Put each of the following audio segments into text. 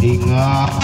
Singa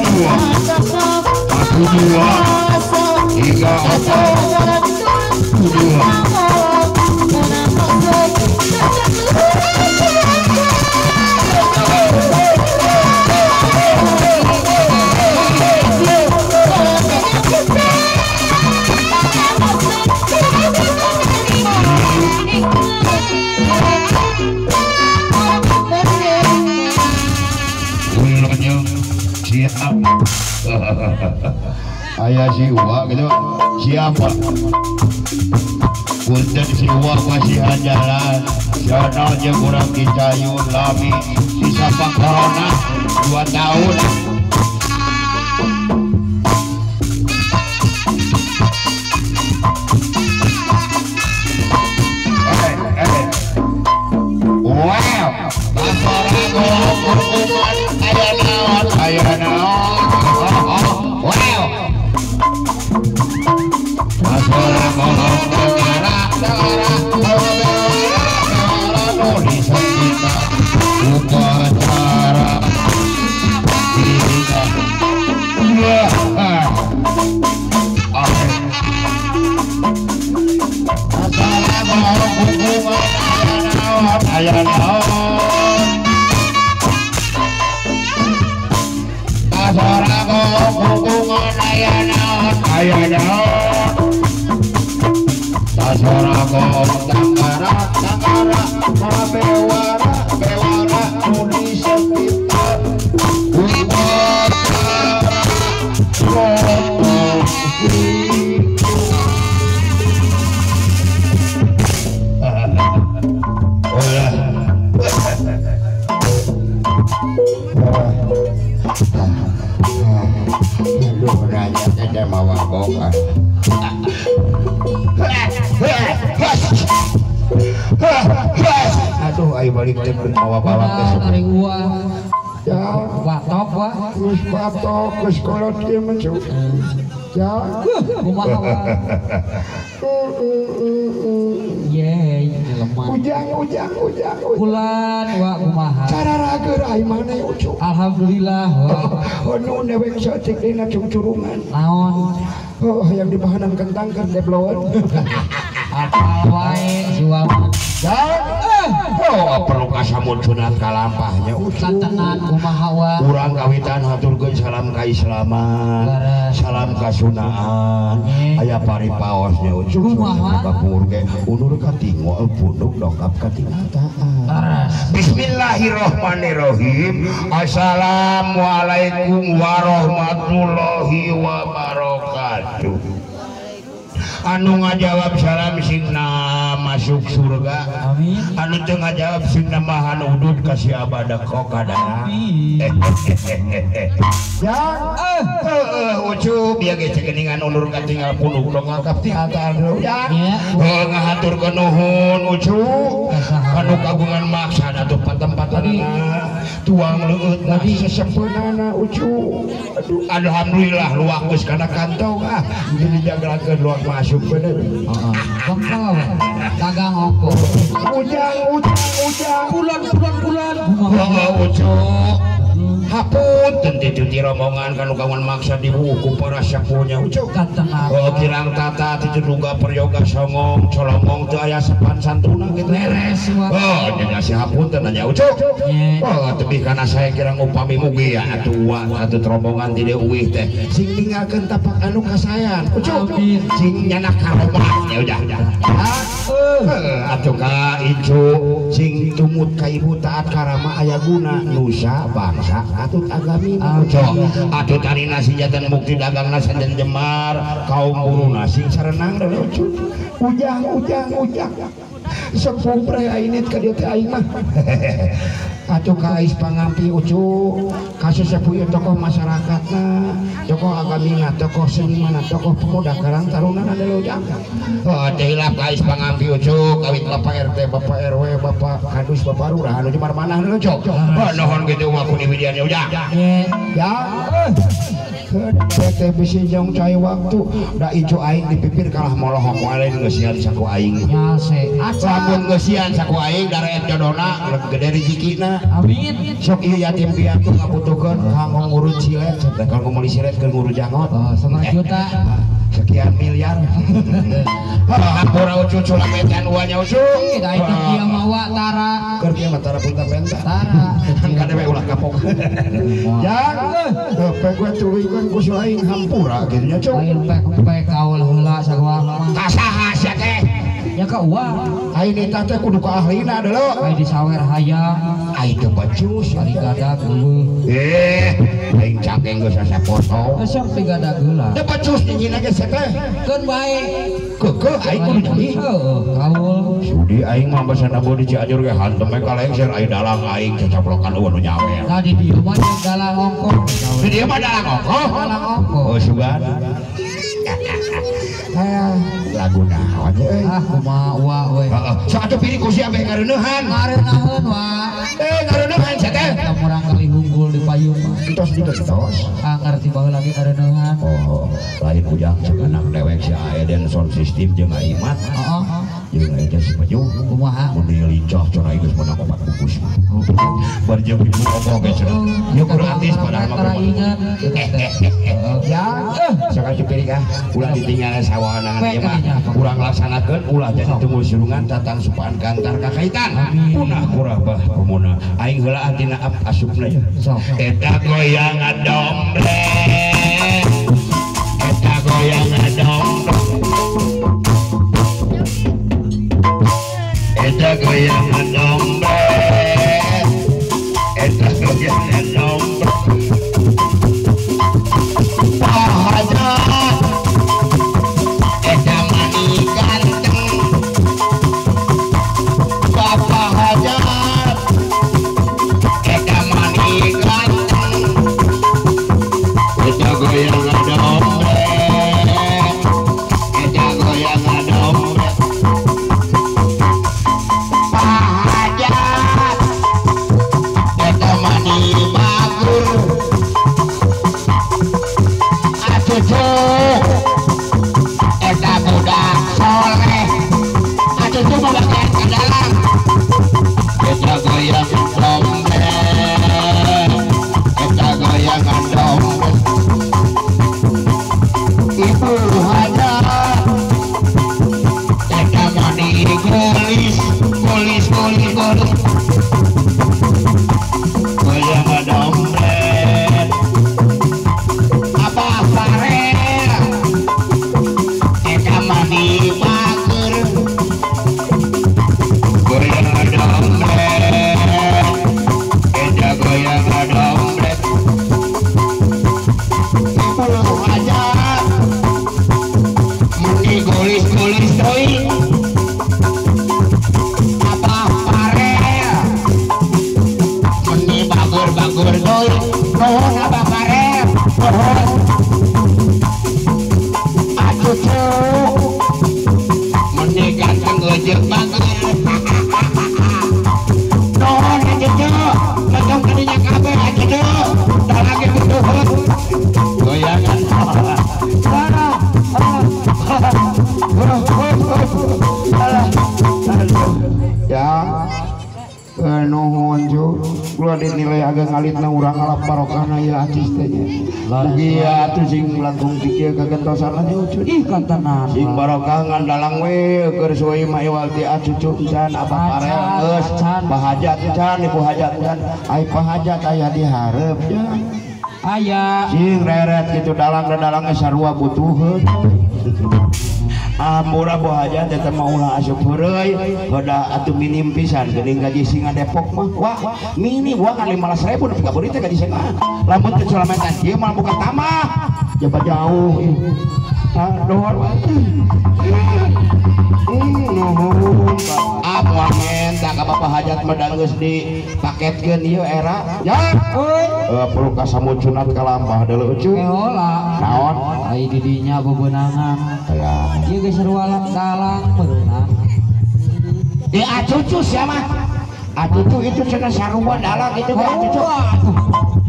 Okay. 2, 1 2 3 4 2. Siap. Ayah si Uwa gitu. Siapa? Punten si Uwa kasihan jalan. Sono jeung urang dicayun lami sisa corona 2 tahun. Wow. Aya naon. Wow. Upacara aya naon. Asora kukungan aya naon, aya naon. Asora tangara tangara bewara bewara nu di sekitar upacara. Aduh, nanya teh mawa boga. Aduh, ayo balik teh mawa bawa teh. Ya, batok wah. Geus batok, geus kolot kieu mah. Ya, kumaha wah. Ye, lemah. Ujang, ujang, ujang. Bulan wah kumaha. Cara rager ai maneh ucu. Alhamdulillah wah. Oh, nu dewek saeutik dina cungcurungan. Naon? Oh, yang di bahanan kentang keur debloan. Apal wae jual. Oh, perlu kasamun sunat kalampahnya ucu. Santenan kumaha wa. Urang kawitan haturkeun salam kaislaman, salam kasunaan. Aya paripaosnya ucu. Kumaha? Kapur ge unur katingo punduk dongkap katingataan. Bismillahirrahmanirrahim. Assalamualaikum warahmatullahi wabarakatuh. Anu ngajawab salam singna masuk surga. Amin. Anu teu ngajawab singna mahan udud kasih abada kokadana. Amin. Ya, ucup ya ge cegeningan ulur katinggal punduk dongkap ti ataan. Ya. Heuh ngahaturkeun nuhun ucup. Anu kagungan maksad atuh patempatanana tuang leueut lagi sesepeunana ucup. Aduh, alhamdulillah luak geus kana kantong ah. Jadi jagelakeun luak masuk bener. Heeh. Bengkel dagang ongko. Ujang ujang ujang. Bulan bulan bulan. Heeh ucup. Hapunten teu ti rombongan kanu kawan maksa dibuku para sapunya ucup. Katenang. Oh kirang tata teu duga peryoga songong colongong teu aya sepan santuna kitu. Beres wah. Oh nya si hapunten nya ucup. Oh tebih kana saya kirang upami mugi ya atuh wa atuh rombongan ti dieu uih teh sing ninggalkeun tapak anu kasayan ucup. Sing nyanak karomah nya udah. Atuh ka incu sing tumut ka ibu taat karama aya guna nusa bangsa atut agami ucup. Atuh tarina sijatan mukti dagangna sanjan jemar kaum buruna sing sarenang ucup. Ujang ujang ujang. Sepuh pre ainit ka dieu teh aing mah. Atuh ka ais pangampi ucu kasesepuh ieu tokoh masyarakatna, tokoh agamina, tokoh senimanna, tokoh pemuda karang taruna anu ujang. Oh teh hilap ka ais pangampi ucu kawit Bapak RT, Bapak RW, Bapak Kadus, Bapak Lurah anu jemar manah anu ucu. Oh nuhun kitu mah ku diwidian ujang. Ya. Teh bisi jong cai waktu da icu aing di pipir kalah molohok wae ngeusian saku aing. Nyase. Lamun ngeusian saku aing dareet jodona gede rezekina. Amin. Sok ieu yatim piatu ngabutuhkeun kanggo ngurus Ngurut silet, kalau ngomong silet ke ngurut jangot. Oh, 1,5 juta. Sekian miliar. Hampura ucu culametan uanya ucu. Da itu kieu mah wa tara. Keur kieu mah tara punta penta. Tara. Kan we ulah kapok. Jang, pek we tuluykeun ku si aing hampura kitu nya cuk. Lain pek kaul heula sagoa mah. Ka saha sia teh? Ya ka uang. Ai nitah teh kudu ka ahlina deuleu. Ai disawer hayang. Ai teu becus ari gadag eueuh. Aing cangkeng geus asa poso. Sok digadag heula. Teu becus nyina ge teh. Keun bae. Keukeuh aing kudu jadi. Heeh, kaul. Sudi aing mah basana di Cianjur ge hantem we ka lengser ai dalang aing cacaplokan eueuh nu nyawer. Tah di dieu mah jeung dalang ongkoh. Di dieu mah dalang ongkoh. Dalang ongkoh. Oh sugan. Lagu naon euy? Ah kumaha wa we. Heeh, sok atuh pilih ku sia beh ngareuneuhan. Ngareuneuheun wa. Ngareuneuhan sia teh. Murang kali unggul di payung mah. Entos digentos. Ah ngarti baheula lagi ngareuneuhan. Oh, lain ujang cek anak dewek si Aeden sound system jeung Aimat. Heeh. Jeung Aeden si Peju. Kumaha? Mun lincah cenah geus menang 4 bungkus. Bar jeung ibu ngomong ge cenah. Ieu gratis padahal mah. Ya, sok atuh pilih ah. Ulah ditinggal sawangan ieu mah. Urang laksanakeun ulah jadi tunggu surungan tatang supaan kantar kakaitan. Punah kurabah pemuna. Aing heula tina asupna ya. Eta goyang adomble. Eta goyang adomble. Eta goyang adomble. Eta goyang adomble. Pahajat eta mani ganteng. Bapak hajat eta mani ganteng. Eta goyang adomble. Eta goyang adomble. Pahajat eta mani bagur. Acucu eta budak soleh. Acucu memakai ke dalam. Eta goyang adomble. Eta goyang adomble. Ibu hajat eta mani gulis gulis gulis gulis. Goyang adomble. Apa farel eta mani bager. Goyang adomble. Eta goyang adomble. Ibu hajat meni gulis-gulis deui. Apa farel meni bagur-bagur deui. Nuhun Abah Farel, nuhun. Acucu meni ganteng leujeuk bager. Nuhun acucu, letong kadinya kabeh acucu. Dah lagi butuhun. Goyangan. Ya, nuhun cu. Ulah dinilai agak ngalitna urang alap barokahna ieu acis teh nya. Mugi atuh sing langkung ti kieu kagentosan nya ucu. Ih kantenan. Sing barokah ngandalang we keur suwe mah iwal ti acucu can apa parel geus pahajat can ibu hajat can ai pahajat aya di hareup ya. Aya sing reret kitu dalang dalang sarua butuheun. Ah murah bu hajat eta mah ulah asup heureuy hoda atuh minim pisan geuning gaji singa Depok mah wah minim wah kan 15.000 nepi ka beurit teh gaji singa lamun teu culametan ieu mah buka tamah jaba jauh ah dohor nuhun ah moal menta ka bapak hajat mah da geus dipaketkeun ieu era ya euy perlu ka samucunat ka lampah deuleu ucu heula naon ai di dinya bebenangan aya ieu geus sarua dalang beunang di acucu sia mah acucu itu cenah sarua dalang itu ge acucu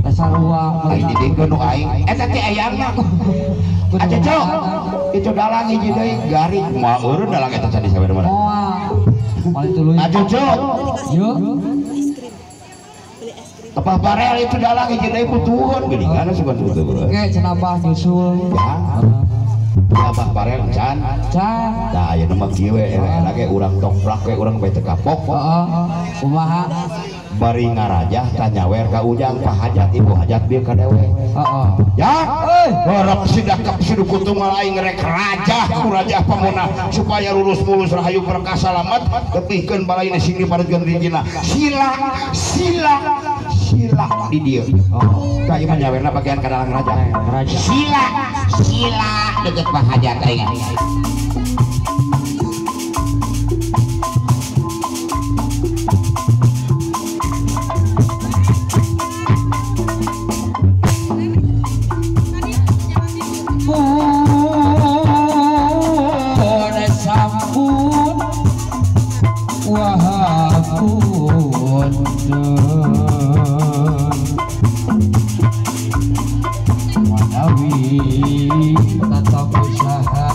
sarua ai didikeun nu aing eta teh ayangna acucu itu dalang hiji deui garing moal eureun dalang eta can disawer mana moal paling tuluy acucu yeuh Apa barel itu dalang hiji deui putuhun geuningan sugan putuhun. Ge cenah bah nyusul. Ya. Ya bah barel can. Can. Tah ayeuna mah kieu we era-era ge urang tongklak we urang bae teu kapok. Heeh. Kumaha? Bari ngarajah tanyawer ka ujang pahajat ibu hajat bieu ka dewe. Heeh. Ya. Borok sidakep siduku tunggal aing rek rajah ku rajah pamunah supaya lurus mulus rahayu berkah salamet tepihkeun balaina sing diparetkeun rinjina. Sila sila sila di dieu. Ka ieu mah nyawerna bagian ka dalang raja. Sila sila deket pahajat aing. Manawi tetap usaha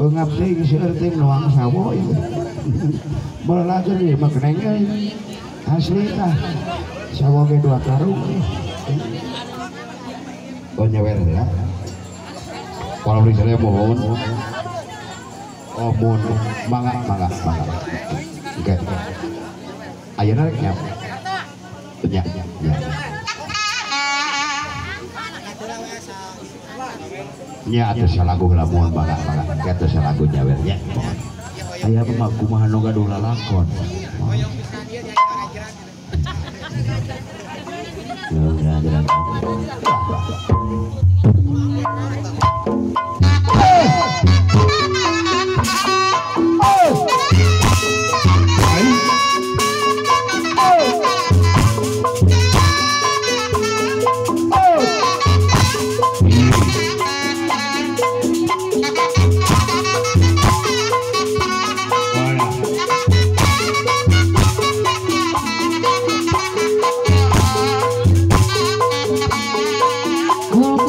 Eungap deui seueur teh nuang sawo ieu. Boleh ieu mah geneng euy. Asli tah. Sawo ge 2 karung. Oh nyawer ya. Kalau beli saya mohon. Oh mohon mangga mangga mangga. Oke. Ayeuna rek nya. Nya nya. Nya atuh salagu heula mohon mangga mangga. Oke atuh salagu nyawer nya. Aya mah kumaha nu gaduh lalakon. Ku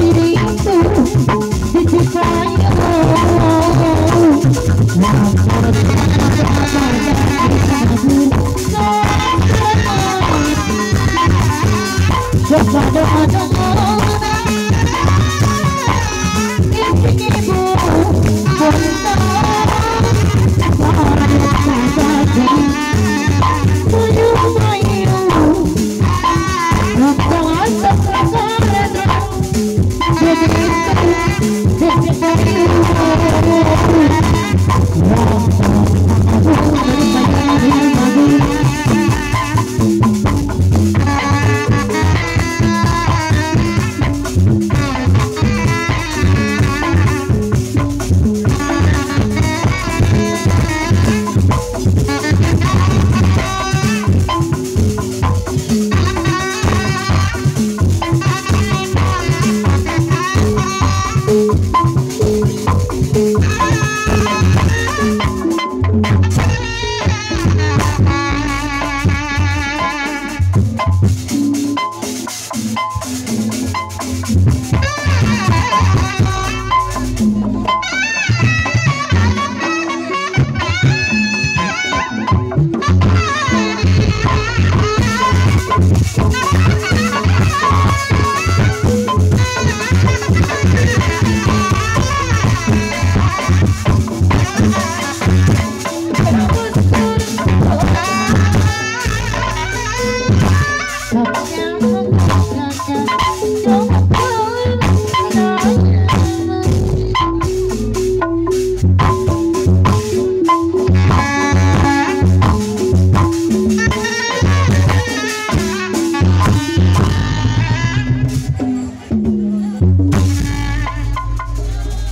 Diri